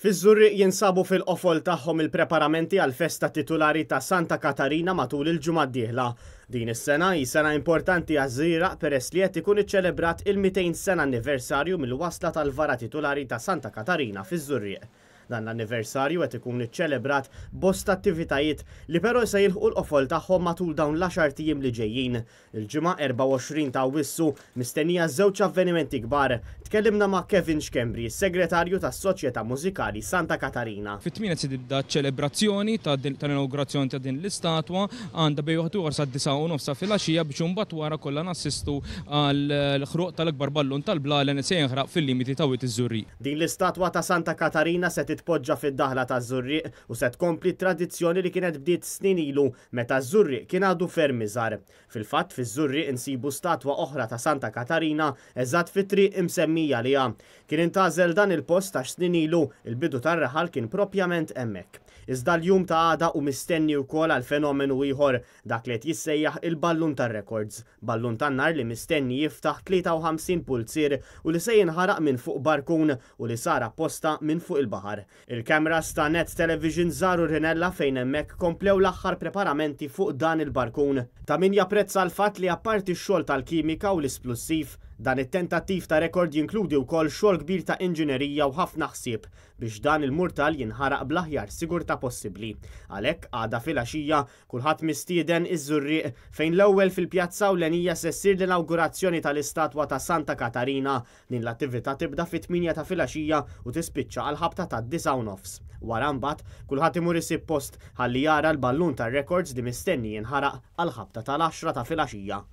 Fiż-Żurrieq jinsabu fil-qofol tagħhom il-preparamenti għall-festa titulari ta' Santa Katarina matul il-ġimgħa d-dieħla. Din is-sena hi sena importanti għaż-Żrieraq peress li qed ikun iċċelebrat il-200 sena anniversarju mill-wasla tal-vara titulari ta' Santa Katarina fiż-Żurrieq. Dan l-anniversarju qed ikun iċċelebrat b'bosta attivitajiet li però se jilħqu l-qofol tagħhom matul dawn l-għaxart ijiem li ġejjin. Il-Ġimgħa 24 ta' Awwissu mistennija żewġ avvenimenti kbar. Tkellimna ma' Kevin Schembri, is-Segretarju tas-Soċjetà Mużikali Santa Katarina. Fit-tmiena se tibda ċ-ċelebrazzjoni tal-inawgurazzjoni ta' din l-istatwa, għandha bejn wieħed u ieħor sad-disgħa u nofs ta' filgħaxija biex imbagħad wara kollha nassistu għall-ħruq tal-akbar ballun tal-blalen li se jinħraq fil-limiti ta' Wied iż-Żurrieq. Din l-istatwa ta' Santa Katarina se titpoġġa fid-daħla taż-Żurrieq u se tkompli t-tradizzjoni li kienet bdiet snin ilu meta ż-Żurrieq kien għadu ferm iżgħar. Fil-fatt, fiż-Żurrieq insibu statwa oħra ta' Santa Katarina eżatt fit-triq imsemmija għaliha. Kien intgħażel dan il-post għax snin ilu, il-bidu tar-raħal kien propjament hemmhekk. Iżda l-jum ta' għada hu mistenni wkoll għal fenomenu ieħor, dak li qed jissejjaħ il-ballun tar-rekords, ballun tan-nar li mistenni jiftaħ 53 pulzier u li se jinħaraq minn fuq barkun u li sar apposta minn fuq il-baħar. Il-cameras ta' Net Television żaru Rinella fejn hemmhekk komplew l-aħħar preparamenti fuq dan il-barkun. Ta' min japprezza l-fatt li apparti x-xogħol tal-kimika u l-isplussiv, dan it-tentattiv ta' rekord jinkludi wkoll xogħol kbir ta' inġinerija u ħafna ħsieb biex dan il-murtal jinħaraq bl-aħjar sigurtà possibbli. Għalhekk, għada filgħaxija, Kulħadd mistieden iż-Żurrieq fejn l-ewwel fil-Pjazza Ewlenija se ssir l-inawgurazzjoni tal-istatwa ta' Santa Katarina. Din l-attività tibda fit-tmienja ta' filgħaxija u tispiċċa għall-ħabta tad-disgħa u nofs. Wara mbagħad, kulħadd imur isib post ħalli jara l-ballun tar-rekords li mistenni jinħaraq għall-ħabta tal-għaxra ta' filgħaxija.